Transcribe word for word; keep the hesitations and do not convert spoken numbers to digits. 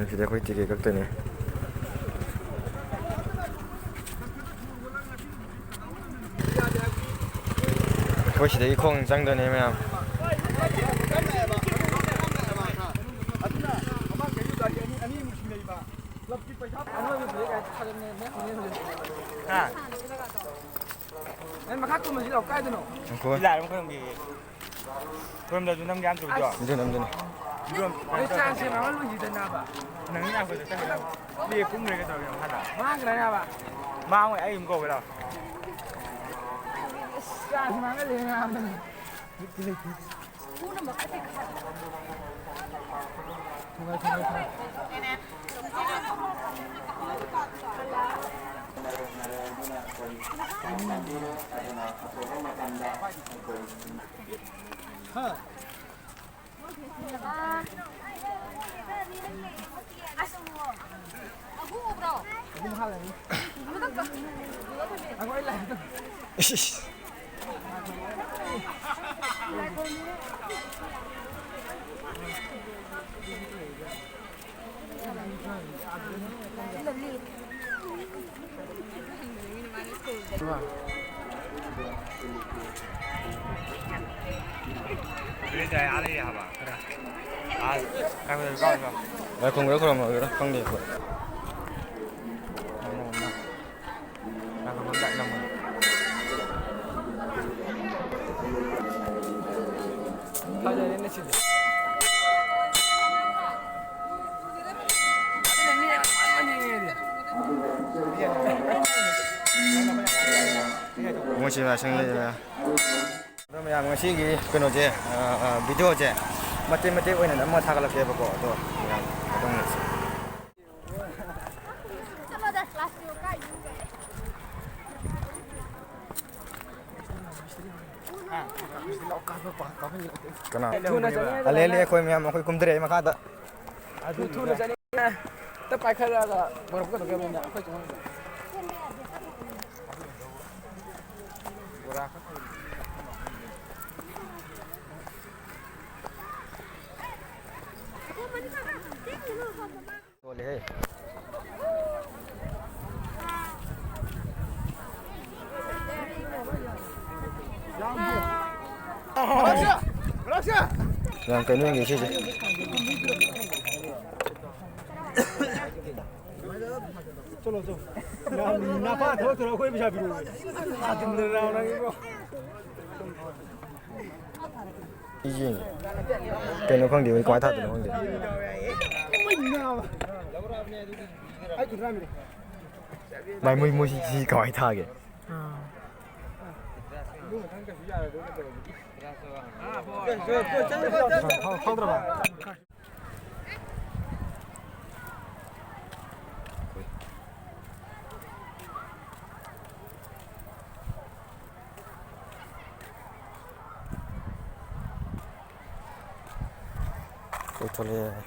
ꯁꯤꯗ ꯑꯩꯈꯣꯏ ꯇꯤꯀꯦꯠ ꯀꯛꯇꯣꯏꯅꯦ꯫ ꯑꯩꯈꯣꯏ ꯁꯤꯗꯒꯤ ꯈꯣꯡ ꯆꯪꯗꯣꯏꯅꯦ ꯃꯌꯥꯝ꯫ ꯍꯥ? ꯅꯪ ꯃꯈꯥ ꯀꯨꯝꯃꯁꯤ ꯂꯥꯛꯑꯣ꯫ ꯀꯥꯏꯗꯅꯣ? ꯉꯥꯏꯈꯣ꯫ ꯂꯥꯏꯔꯝ ꯈꯣꯏꯔꯝꯒꯦ꯫ ꯈꯨꯔꯨꯝꯗꯁꯨ ꯅꯝꯒꯦ ꯌꯥꯝ ꯇꯧꯕꯤꯗꯣ꯫ ꯑꯁ꯫ ꯑꯗꯨꯅ, ꯑꯗꯨꯅ꯫ ꯅꯣꯏ ꯆꯥꯟꯁ ꯁꯦ ꯃꯥꯡꯍꯜꯂꯣꯏꯁꯤꯗ ꯅꯥꯕ꯫ ꯅꯪ ꯂꯥꯛꯄꯗ ꯆꯠꯈ꯭ꯔꯦ꯫ ꯃꯤ ꯄꯨꯡ ꯂꯩꯒꯦ ꯇꯧꯔꯒꯦ ꯃꯈꯥꯗ꯫ ꯃꯥꯡꯈ꯭ꯔꯦ ꯅꯥꯕ꯫ ꯃꯥꯡꯉꯣꯏ, ꯑꯩ ꯑꯗꯨꯝ ꯀꯧꯒꯦ ꯂꯥꯛꯑꯣ꯫ ꯑꯁ, ꯆꯥꯟꯁ ꯃꯥꯡꯍꯜꯂꯦ ꯅꯥꯕ꯫ ꯊꯨꯅ ꯃꯈꯥ ꯊꯦꯡꯀꯥꯏ꯫ ꯊꯨꯡꯉꯥꯏ, ꯊꯨꯡꯉꯥꯏ, ꯊꯨꯡꯉꯥꯏ꯫ ꯍꯥ? ꯑꯍꯨꯝ ꯍꯥꯜꯂꯅꯤ꯫ ꯑꯩꯈꯣꯏ ꯂꯥꯏꯟꯗꯣ꯫ ꯏꯁ, ꯏꯁ꯫ ꯂꯥꯏꯈꯨꯔꯝꯒꯦꯔꯥ ꯈꯨꯔꯨꯝꯃꯣꯏꯒꯦꯔꯥ ꯈꯪꯗꯦ ꯑꯩꯈꯣꯏ꯫ ꯐꯖꯔꯦꯅꯦ ꯁꯤꯗꯤ꯫ ꯑꯗꯨꯅ ꯃꯤ ꯑꯃ ꯌꯦꯡꯉꯦꯗꯤ꯫ ꯃꯣꯏꯁꯤ ꯂꯥꯏꯁꯪ ꯂꯩꯔꯦ꯫ ꯑꯗꯣ ꯃꯌꯥꯝ, ꯉꯁꯤꯒꯤ ꯀꯩꯅꯣꯁꯦ, ꯑ, ꯑ, ꯚꯤꯗꯤꯑꯣꯁꯦ ꯃꯇꯦꯛ ꯃꯇꯦꯛ ꯑꯣꯏꯅ ꯅꯝꯃꯒ ꯊꯥꯒꯠꯂꯛꯀꯦꯕꯀꯣ꯫ ꯑꯗꯣ ꯃꯌꯥꯝ ꯑꯗꯨꯝ ꯌꯦꯡꯁꯤ꯫ ꯀꯅꯥ? ꯊꯨꯅ ꯆꯠꯅꯤꯡꯉꯥꯏ ꯑꯂꯦ, ꯑꯂꯦ, ꯑꯩꯈꯣꯏ ꯃꯌꯥꯝ, ꯑꯩꯈꯣꯏ ꯀꯨꯝꯊꯔꯛꯑꯦ ꯃꯈꯥꯗ꯫ ꯑꯗꯨ ꯊꯨꯅ ꯆꯠꯅꯤꯡꯉꯥꯏ꯫ ꯍꯦꯛꯇ ꯄꯥꯏꯈꯠꯂꯛꯑꯒ ꯕꯣꯔꯣ ꯀꯩꯗꯧꯒꯦ ꯍꯥꯏꯕꯅꯤꯗ, ꯑꯩꯈꯣꯏ ꯆꯪꯉꯛꯑꯒ꯫ ꯕꯣꯔꯥ ꯈꯛ ꯌꯥꯝ ꯀꯩꯅꯣ ꯌꯦꯡꯒꯦ ꯁꯤꯁꯦ꯫ ꯆꯠꯂꯣ, ꯆꯠꯂꯣ꯫ ꯅꯄꯥ ꯊꯕꯛ ꯇꯧꯔ ꯑꯩꯈꯣꯏ ꯄꯩꯁꯥ ꯄꯤꯔꯛꯑꯣ꯫ ꯇꯥꯗꯨꯝꯗ ꯅꯪ ꯏꯕꯣ꯫ ꯑꯩ ꯌꯦꯡꯒꯦ꯫ ꯀꯩꯅꯣ ꯈꯪꯗꯦ, ꯃꯣꯏ ꯀꯃꯥꯏꯅ ꯊꯥꯗꯣꯏꯅꯣ ꯈꯪꯗꯦ꯫ ꯃꯥꯏ, ꯃꯣꯏ, ꯃꯣꯏ ꯁꯤ, ꯁꯤ ꯀꯃꯥꯏꯅ ꯊꯥꯒꯦ? ꯐꯥꯎ-, ꯐꯥꯎꯗ꯭ꯔꯕ? ꯀꯣꯏꯊꯣꯛꯂꯛꯑꯦ꯫